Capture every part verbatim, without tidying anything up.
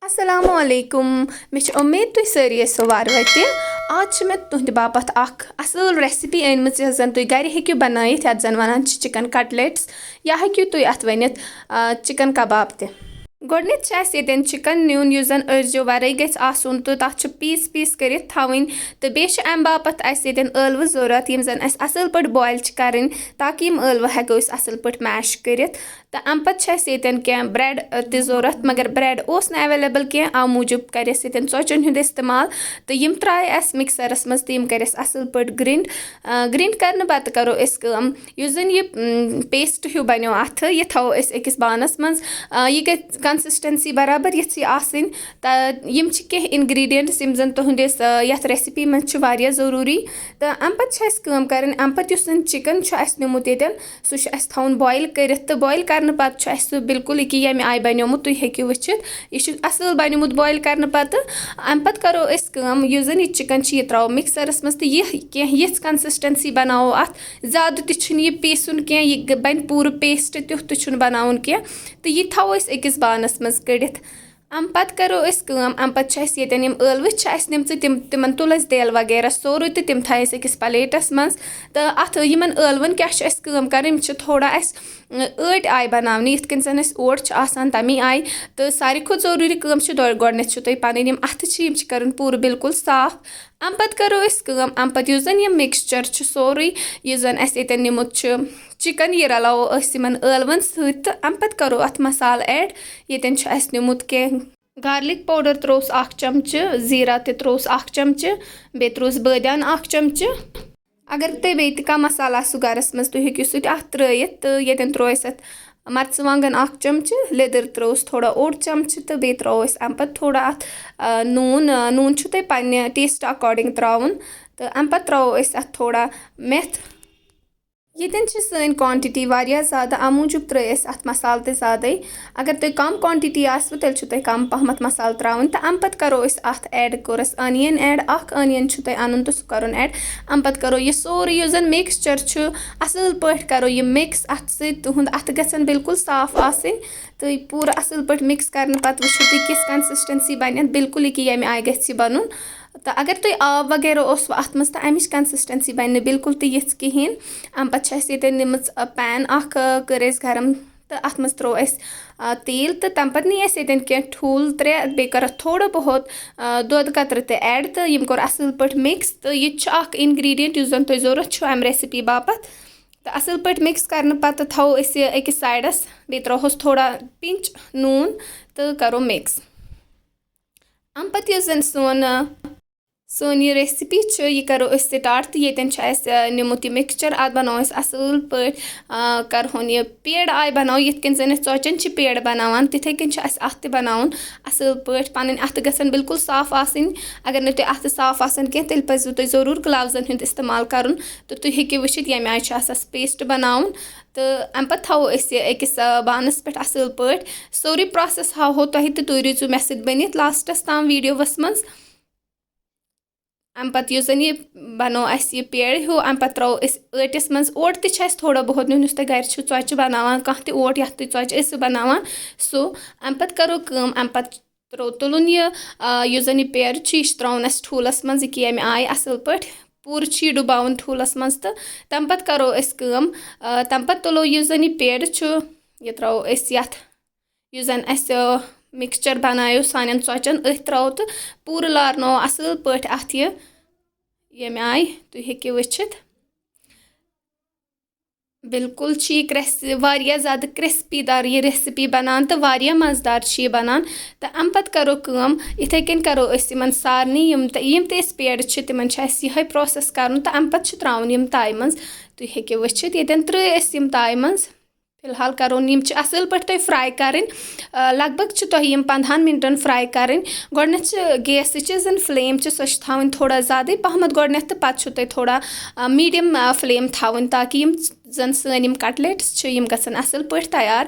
السلام علیکم۔ مےٚ چھِ اُمید تُہۍ سٲری ٲسِو وارٕ وَتہِ۔ آز چھِ مےٚ تُہنٛدِ باپتھ اکھ اصٕل recipe أنمٕژ، یۄس زن تُہۍ گرِ ہیٚکِو بنٲیِتھ، یتھ زن ونان چھِ chicken cutlets، یا ہیٚکِو تُہۍ اتھ ؤنِتھ، آ، chicken کباب تہِ۔ گۄڈٕنیتھ چھِ اَسہِ ییٚتٮ۪ن chicken نیُن، یُس زَن أرزیو وَرٲے گژھِ آسُن، تہٕ تَتھ چھِ piece piece کٔرِتھ تھاوٕنۍ۔ تہٕ بیٚیہِ چھِ اَمہِ باپَتھ اَسہِ ییٚتٮ۪ن ٲلوٕ ضوٚرَتھ، یِم زَن اَسہِ اَصٕل پٲٹھۍ boil چھِ کَرٕنۍ، تاکہِ یِم ٲلوٕ ہٮ۪کو أسۍ اَصٕل پٲٹھۍ mash کٔرِتھ۔ تہٕ اَمہِ پَتہٕ چھِ اَسہِ ییٚتٮ۪ن کینٛہہ bread، ٲ، تہِ ضوٚرَتھ، مگر bread اوس نہٕ available کینٛہہ، اَمہِ موٗجوٗب کَرِ اَسہِ ییٚتٮ۪ن ژۄچَن ہُنٛد استعمال۔ تہٕ یِم ترٛایہِ اَسہِ mixerَس منٛز، تہٕ یِم کَرِ اَسہِ اَصٕل پٲٹھۍ grind۔ آ، grind کَرنہٕ پَتہٕ کَرو أسۍ کٲم، یُس زَن یہِ، م، paste ہیوٗ بَنیو اَتھٕ، یہِ تھاوو أسۍ أکِس بانَس منٛز۔ آ، یہِ گژھِ consistency برابر یِژھٕے آسٕنۍ۔ تہٕ یِم چھِ کینٛہہ ingredients، یِم زَن تُہٕنٛدِس، آ، یَتھ recipe منٛز چھِ واریاہ ضروٗری۔ تہٕ اَمہِ پَتہٕ چھِ اَسہِ کٲم کَرٕنۍ، اَمہِ پَتہٕ یُس زَن chicken چھُ اَسہِ نیوٗمُت ییٚتٮ۪ن، سُہ چھُ اَسہِ تھاوُن boil کٔرِتھ۔ تہٕ boil کَرنہٕ پَتہٕ چھُ اَسہِ سُہ بالکل یہِ کہِ ییٚمہِ آیہِ بَنیومُت، تُہۍ ہیٚکِو وٕچھِتھ۔ یہِ چھُ اَصٕل بَنیومُت boil کَرنہٕ پَتہٕ۔ اَمہِ پَتہٕ کَرو أسۍ کٲم، یُس زَن یہِ chicken چھِ، یہِ ترٛاوو mixerَس منٛز تہٕ یہِ کینٛہہ یِژھ consistency بَناوو اَتھ۔ زیادٕ تہِ چھُنہٕ یہِ پیٖسُن کینٛہہ، یہِ گٔ-، بَنہِ پوٗرٕ paste، تیُتھ تہِ چھُنہٕ بَناوُن کینٛہہ۔ تہٕ یہِ تھاوو أسۍ أکِس بانَس منٛز کٔڑِتھ۔ اَمہِ پَتہٕ کَرو أسۍ کٲم، اَمہِ پَتہٕ چھِ اَسہِ ییٚتٮ۪ن یِم ٲلوٕ چھِ اَسہِ نِمژٕ، تِم، تِمَن تُل اَسہِ دٮ۪ل وغیرہ سورُے تہٕ تِم تھایہِ اَسہِ أکِس plateَس منٛز۔ تہٕ اَتھ یِمَن ٲلوَن کیٛاہ چھُ اَسہِ کٲم کَرٕنۍ، یِم چھِ تھوڑا اَسہِ ٲٹۍ آیہِ بَناونہِ، یِتھ کٔنۍ زَن أسۍ اوٹ چھِ آسان، تَمی آیہِ۔ تہٕ ساروی کھۄتہٕ ضروٗری کٲم چھِ دۄ-، گۄڈٕنٮ۪تھ چھُ تۄہہِ پَنٕنۍ یِم اَتھٕ چھِ، یِم چھِ کَرٕنۍ پوٗرٕ بالکل صاف۔ اَمہِ پَتہٕ کَرو أسۍ کٲم، اَمہِ پَتہٕ یُس زَن یہِ mixture چھُ سورُے، یُس زَن اَسہِ ییٚتٮ۪ن نیُمُت چھُ chicken، یہِ رَلاوو أسۍ یِمَن ٲلوَن سۭتۍ، تہٕ اَمہِ پَتہٕ کَرو اَتھ مصالہٕ add۔ ییٚتٮ۪ن چھُ اَسہِ نیُمُت کینٛہہ garlic powder ترٛووُس اَکھ چمچہٕ، زیٖرا تہِ ترٛووُس اَکھ چمچہٕ، بیٚیہِ ترٛووُس بٲدیان اَکھ چمچہٕ۔ اگر تۄہہِ بیٚیہِ تہِ کانٛہہ مصالہٕ آسِوٕ گرس منٛز، تُہۍ ہیٚکِو سُہ تہِ اَتھ ترٛٲیِتھ۔ تہٕ ییٚتٮ۪ن ترٛوو اَسہِ اَتھ مرژٕوانٛگن اَکھ چمچہٕ، لیٚدٕر ترٛووُس تھوڑا اوٚڑ چمچہٕ، تہٕ بیٚیہِ ترٛوو اَسہِ اَمہِ پتہٕ تھوڑا اَتھ، آ، نوٗن۔ آ، نوٗن چھُ تۄہہِ پننہِ taste according ترٛاوُن۔ تہٕ اَمہِ پتہٕ ترٛاوو أسۍ اَتھ تھوڑا میتھ۔ ییٚتٮ۪ن چھِ سٲنۍ quantity واریاہ زیادٕ، اَمہِ موٗجوٗب ترٛٲے اَسہِ اَتھ مصالہٕ تہِ زیادَے۔ اگر تۄہہِ کَم quantity آسِوٕ، تیٚلہِ چھُو تۄہہِ کَم پَہمَتھ مصالہٕ ترٛاوٕنۍ۔ تہٕ اَمہِ پَتہٕ کَرو أسۍ اَتھ add، کوٚر اَسہِ onion add، اَکھ onion چھُ تۄہہِ اَنُن تہٕ سُہ کَرُن add۔ اَمہِ پَتہٕ کَرو یہِ سورُے، یُس زَن mixture چھُ، اَصٕل پٲٹھۍ کَرو یہِ mix اَتھ سۭتۍ۔ تُہُنٛد اَتھٕ گژھن بالکل صاف آسٕنۍ۔ تہٕ یہِ پوٗرٕ اَصٕل پٲٹھۍ mix کَرنہٕ پَتہٕ وٕچھِو تُہۍ کِژھ consistency بَنہِ اَتھ، بالکل یہِ کہِ ییٚمہِ آیہِ گژھِ یہِ بَنُن۔ تہٕ اگر تۄہہِ آب وغیرہ اوسوٕ اَتھ منٛز، تہٕ اَمِچ consistency بَنہِ نہٕ بالکل تہِ یِژھ کِہیٖنۍ۔ اَمہِ پَتہٕ چھِ اَسہِ ییٚتٮ۪ن نِمٕژ، ٲ، pan اَکھ، ٲ، کٔر اَسہِ گرم تہٕ اَتھ منٛز ترٛوو اَسہِ، ٲ، تیٖل، تہٕ تَمہِ پَتہٕ نی اَسہِ ییٚتٮ۪ن کینٛہہ ٹھوٗل ترٛےٚ، بیٚیہِ کٔر اَتھ تھوڑا بہت، ٲ، دۄدٕ قطرٕ تہِ add، تہٕ یِم کوٚر اَصٕل پٲٹھۍ mix۔ تہٕ یہِ تہِ چھُ اَکھ ingredient یُس زَن تۄہہِ ضوٚرَتھ چھُ اَمہِ recipe باپَتھ۔ تہٕ اَصٕل پٲٹھۍ mix کَرنہٕ پَتہٕ تھاوو أسۍ یہِ أکِس sideَس، بیٚیہِ ترٛاوہوس تھوڑا pinch نوٗن تہٕ کَرو mix۔ اَمہِ پَتہٕ یُس زَن سون، آ، سٲنۍ یہِ recipe چھِ، یہِ کَرو أسۍ start۔ تہٕ ییٚتٮ۪ن چھُ اَسہِ، آ، نیوٗمُت یہِ mixture، اَتھ بَناوو أسۍ اَصٕل پٲٹھۍ، آ، کَرہون یہِ پیڑ آیہِ بَناوو، یِتھ کٔنۍ زَن أسۍ ژۄچَن چھِ پیڑ بَناوان، تِتھَے کٔنۍ چھُ اَسہِ اَتھ تہِ بَناوُن اَصٕل پٲٹھۍ۔ پَنٕنۍ اَتھٕ گژھن بالکل صاف آسٕنۍ۔ اگر نہٕ تۄہہِ اَتھٕ صاف آسَن کینٛہہ، تیٚلہِ پَزِوٕ تۄہہِ ضروٗر gloves-َن ہُنٛد استعمال کَرُن، تہٕ تُہۍ ہیٚکِو وٕچھِتھ ییٚمہِ آیہِ چھُ اَسہِ اَسہِ paste بَناوُن۔ تہٕ اَمہِ پَتہٕ تھاوو أسۍ یہِ أکِس، آ، بانَس پٮ۪ٹھ اَصٕل پٲٹھۍ۔ سورُے process ہاوہو تۄہہِ تہٕ تُہۍ روٗزِو مےٚ سۭتۍ بٔنِتھ last-َس تام video-وَس منٛز۔ اَمہِ پَتہٕ یُس زَن یہِ بَنوو اَسہِ یہِ پیڑ ہیوٗ، اَمہِ پَتہٕ ترٛاوو أسۍ ٲٹِس منٛز۔ اوٹ تہِ چھِ اَسہِ تھوڑا بہت نیُن، یُس تۄہہِ گَرِ چھُو ژۄچہِ بَناوان، کانٛہہ تہِ اوٹ یَتھ تُہۍ ژۄچہِ ٲسِو بَناوان، سُہ۔ اَمہِ پَتہٕ کَرو کٲم، اَمہِ پَتہٕ ترٛوو تُلُن یہِ، آ، یُس زَن یہِ پیڑ چھُ، یہِ چھُ ترٛاوُن اَسہِ ٹھوٗلَس منٛز، یہِ کہِ ییٚمہِ آیہِ اَصٕل پٲٹھۍ پوٗرٕ چھُ یہِ ڈُباوُن ٹھوٗلَس منٛز۔ تہٕ تَمہِ پَتہٕ کَرو أسۍ کٲم، آ، تَمہِ پَتہٕ تُلو یُس زَن یہِ پیڑ چھُ، یہِ ترٛاوو أسۍ یَتھ، یُس زَن اَسہِ، آ، mixture بَنایو سانٮ۪ن ژۄچَن، أتھۍ ترٛاوو تہٕ پوٗرٕ لارناوو اَصٕل پٲٹھۍ اَتھ یہِ، ییٚمہِ آیہِ تُہۍ ہیٚکِو وٕچھِتھ۔ بالکل چھِ یہِ کرٛس-، واریاہ زیادٕ crispy دار یہِ recipe بَنان تہٕ واریاہ مَزٕدار چھِ یہِ بَنان۔ تہٕ اَمہِ پَتہٕ کَرو کٲم، یِتھَے کٔنۍ کَرو أسۍ یِمَن سارنٕے، یِم تہِ، یِم تہِ أسۍ پیڑ چھِ، تِمَن چھِ اَسہِ یِہوٚے process کَرُن۔ تہٕ اَمہِ پَتہٕ چھِ ترٛاوُن یِم تایہِ منٛز۔ تُہۍ ہیٚکِو وٕچھِتھ، ییٚتٮ۪ن ترٛٲے أسۍ یِم تایہِ منٛز۔ فی الحال کَرو یِم چھِ اَصٕل پٲٹھۍ تۄہہِ fry کَرٕنۍ۔ آ، لگ بگ چھِ تۄہہِ یِم پنٛدہَن مِنٹَن fry کَرٕنۍ۔ گۄڈٕنٮ۪تھ چھِ gas-ٕچ یۄس زَن flame چھِ، سۄ چھِ تھاوٕنۍ تھوڑا زیادَے پَہمَتھ گۄڈٕنٮ۪تھ، تہٕ پَتہٕ چھُو تۄہہِ تھوڑا، آ، medium، آ، flame تھاوٕنۍ، تاکہِ یِم زَن سٲنۍ یِم cutlets چھِ، یِم گژھن اَصٕل پٲٹھۍ تیار۔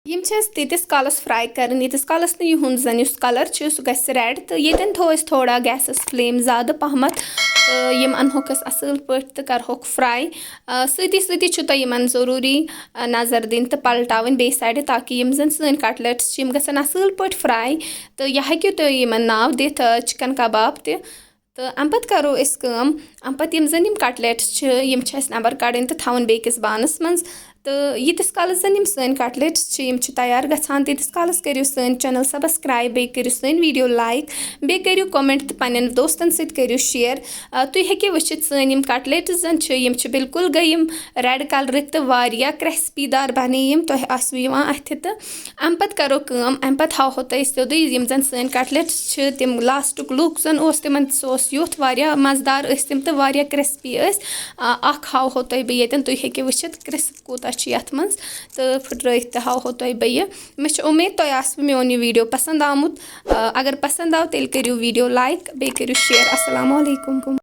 یِم چھِ اَسہِ تیٖتِس کالَس fry کَرٕنۍ، ییٖتِس کالَس نہٕ یِہُنٛد زَن یُس colour چھُ، سُہ گژھِ red۔ تہٕ ییٚتٮ۪ن تھوٚو اَسہِ تھوڑا gas-َس flame زیادٕ پَہمَتھ۔ تہٕ یِم اَنہوکھ أسۍ اَصٕل پٲٹھۍ تہٕ کَرہوکھ fry۔ آ، سۭتی سۭتی چھُ تۄہہِ یِمَن ضروٗری، آ، نظر دِنۍ تہٕ پَلٹاوٕنۍ بیٚیہِ side، تاکہِ یِم زَن سٲنۍ cutlets چھِ، یِم گژھن اَصٕل پٲٹھۍ fry۔ تہٕ یہِ ہیٚکِو تُہۍ یِمَن ناو دِتھ، آ، chicken کباب تہِ۔ تہٕ اَمہِ پَتہٕ کَرو أسۍ کٲم، اَمہِ پَتہٕ یِم زَن یِم cutlets چھِ، یِم چھِ اَسہِ نٮ۪بَر کَڑٕنۍ تہٕ تھاوٕنۍ بیٚکِس بانَس منٛز۔ تہٕ ییٖتِس کالَس زَن یِم سٲنۍ cutlets چھِ، یِم چھِ تیار گژھان، تیٖتِس کالَس کٔرِو سٲنۍ channel subscribe، بیٚیہِ کٔرِو سٲنۍ video like، بیٚیہِ کٔرِو comment تہٕ پنٛنٮ۪ن دوستَن سۭتۍ کٔرِو share۔ آ، تُہۍ ہیٚکِو وٕچھِتھ، سٲنۍ یِم cutlets زَن چھِ، یِم چھِ بالکل گٔے یِم red colourٕکۍ تہٕ واریاہ crispy دار بَنے یِم، تۄہہِ آسِوٕ یِوان اَتھِ تہٕ۔ اَمہِ پَتہٕ کَرو کٲم، اَمہِ پَتہٕ ہاوہو تۄہہِ سیوٚدُے یِم زَن سٲنۍ cutlets چھِ، تِم lastُک look زَن اوس تِمَن، سُہ اوس یُتھ واریاہ مَزٕدار ٲسۍ تِم تہٕ واریاہ crispy ٲسۍ۔ آ، اَکھ ہاوہو تۄہہِ بہٕ ییٚتٮ۪ن، تُہۍ ہیٚکِو وٕچھِتھ crisp کوٗتاہ چھُ یَتھ منٛز، تہٕ پھٕٹرٲیِتھ تہِ ہاوہو تۄہہِ بہٕ یہِ۔ مےٚ چھِ اُمید تۄہہِ آسِوٕ میون یہِ video پَسنٛد آمُت۔ آ، اگر پَسنٛد آو، تیٚلہِ کٔرِو video like، بیٚیہِ کٔرِو share۔ السلام علیکم۔